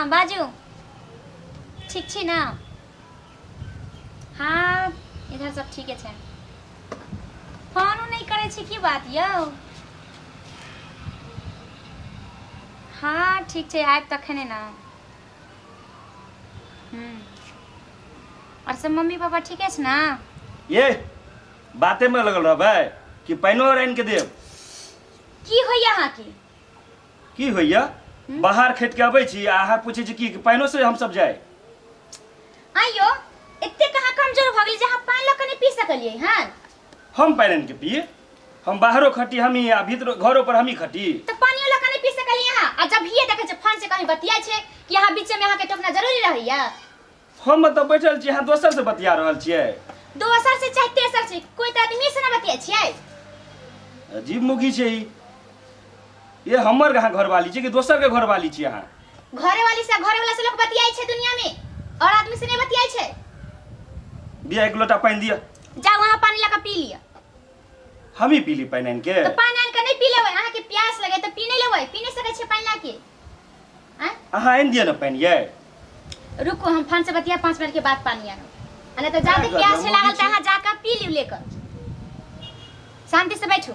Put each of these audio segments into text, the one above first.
हँ बाजू, ठीक छी ने? हँ, इधर सब ठीके छै। फोनो नहि करै छी, की बात यौ? हँ, ठीक छै, आयब तखने ने। आओर सब मम्मी पापा ठीके छै ने? ये बातेमे लगल रहबै कि पानिओ आनि के देब? की होइया अहाँके? की होइया? बाहर खेत के अबै छी आ अहाँ पूछै छी कि पानिओ से हमसब जाय। आइयो एते कहाँ कमजोर भऽ गेली जे अहाँ पानि लऽ कऽ नहि पी सकलियै हन? हम पानि आनि के पिए? हम बाहरो खटी हमही आ भीतरो घरो पर हमही खटी। तऽ पानियो लऽ कऽ नहि पी सकलियै अहाँ? आ जब हिये देखै छै फोन से कहीं बतियाइ छै कि अहाँ बीचे में अहाँके टोकना जरूरी रहैया? हम तऽ बैठल छी, अहाँ दोसर से बतिया रहल छियै। दोसर से चाहे तेसर से, कोई तऽ आदमी से ना बतियाइ छियै। अजीब मुगी छै ई। ये हमर अहाँ घरवाली छी कि दोसर के घरवाली छी अहाँ? घरे वाली से, घरे वाला से लोग बतियाइ छै दुनिया में, और आदमी से नहीं बतियाइ छै। दिया, एक लोटा पानि दिया। जाओ वहां पानी लगा पी लिअ। हम ही पी ली पानि आनि के? तऽ पानि आनि के नहि पी लेबै? अहाँके प्यास लगे तऽ पी नहि लेबै? पी नहि सकै छियै पानि ला के? आँय? अहाँ आनि दिअ ने पानि ये। रुकू, हम फोन से बतिया 5 मिनट के बाद पानी आनब, आ नहीं तऽ जादे गजब प्यास मोगी लागल तऽ छै। अहाँ जाकऽ पी लिउ लेकर। शांति से बैठू।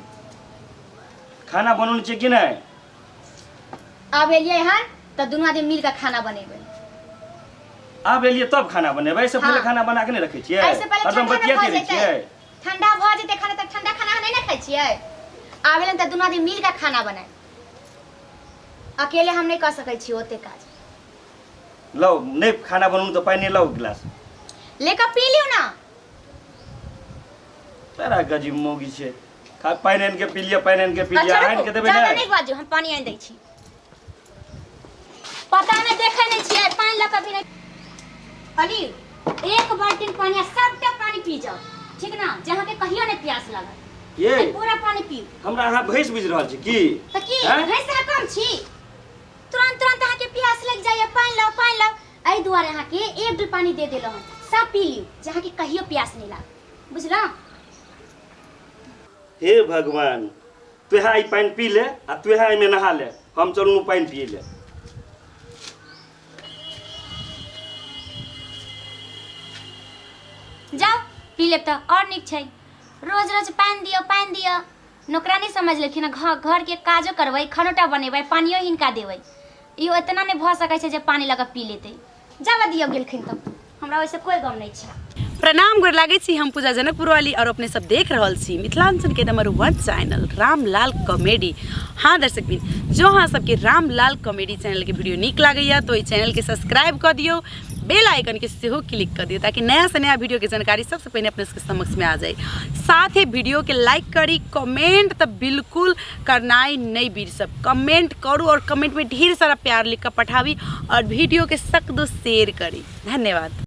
खाना बनौने छियै कि नहि? आब एलियै हन तऽ दुनू आदमी मिल कऽ खाना बनेबै। आब एलियै तब खाना बनेबै? एहिसँ पहिले खाना बना के नहि रखै छियै? एहिसँ पहिले हरदम ठंडा ने बतियाते भऽ रहै जेतै। छियै। ठंडा भऽ जेतै खाना तऽ ठंडा खाना अहाँ नहि ने खाइ छियै। आब एलन तऽ दुनू आदमी मिल कऽ खाना बनायब। अकेले हम नहि कऽ सकै छी ओते काज। लौ, नहि खाना बनू तऽ पानि लाउ गिलास। लेकर पी लियौ ने। तारा गजीब मौगी छै। खा पानि आनि के पी लिअ, पानि आनि के पी लिअ। अच्छा आनि रुकू, के देबै? ज्यादा नहि नहि बाजू, हम पानि आनि दै छी। पता नहि, देखै नहि छियै, पानि लऽ कऽ भी नहि। अली, एक बाल्टीन पानि आ सबटा पानि पी जाउ, ठीक ना? जे अहाँके कहियो नहि प्यास लागत। ये आ पूरा पानि पीउ। हमरा अहाँ भैंस बुझि रहल छी की? तऽ की? हैं? भैंस अहाँ कम छी? तुरंत तुरंत अहाँके प्यास लागि जाइए, पानि लाउ, पानि लाउ। एहि दुआरे अहाँके एक डुल पानि दे देलहुँ हन, सब पी लियौ, जे अहाँके कहियो प्यास नहि लागत, बुझलहुँ? हे भगवान, तुहे ई पानि पी ले आ तुहे एहिमे नहा ले। हम चलू पानि पिए ले। जाउ, पी लेब तऽ आओर नीक छै। रोज रोज पानि दियौ, पानि दियौ। नौकरानी समझ लेलखिन। घर घरके काजो करबै, खानोटा बनेबै, पानियो हिनका देबै, इहो एतना नहि भऽ सकै छै जे पानि लऽ कऽ पी लेतै। जाबऽ दियौ, गेलखिन तऽ हमरा ओहिसँ कोइ गम नहि छै। प्रणाम, गोर लागै छी। हम पूजा जनकपुर वाली और अपने सब देख रहल छी मिथिलांचल के नंबर 1 चैनल रामलाल कॉमेडी। हाँ दर्शक बिन, जो अहाँ सबके रामलाल कॉमेडी चैनल के वीडियो नीक लागैया तो एहि चैनल के सब्सक्राइब कऽ दियौ, बेल आइकन के सेहो क्लिक कऽ दियौ, ताकि नया से नया वीडियो के जानकारी सबसे पहिने अपने सबके समक्ष में आ जाए। साथ ही वीडियो के लाइक करी, कमेंट तऽ बिल्कुल करनाइ नहीं बिसरब। कमेंट करू और कमेंट में ढेर सारा प्यार लिख कर पठाबी और वीडियो के सक दो शेयर करी। धन्यवाद।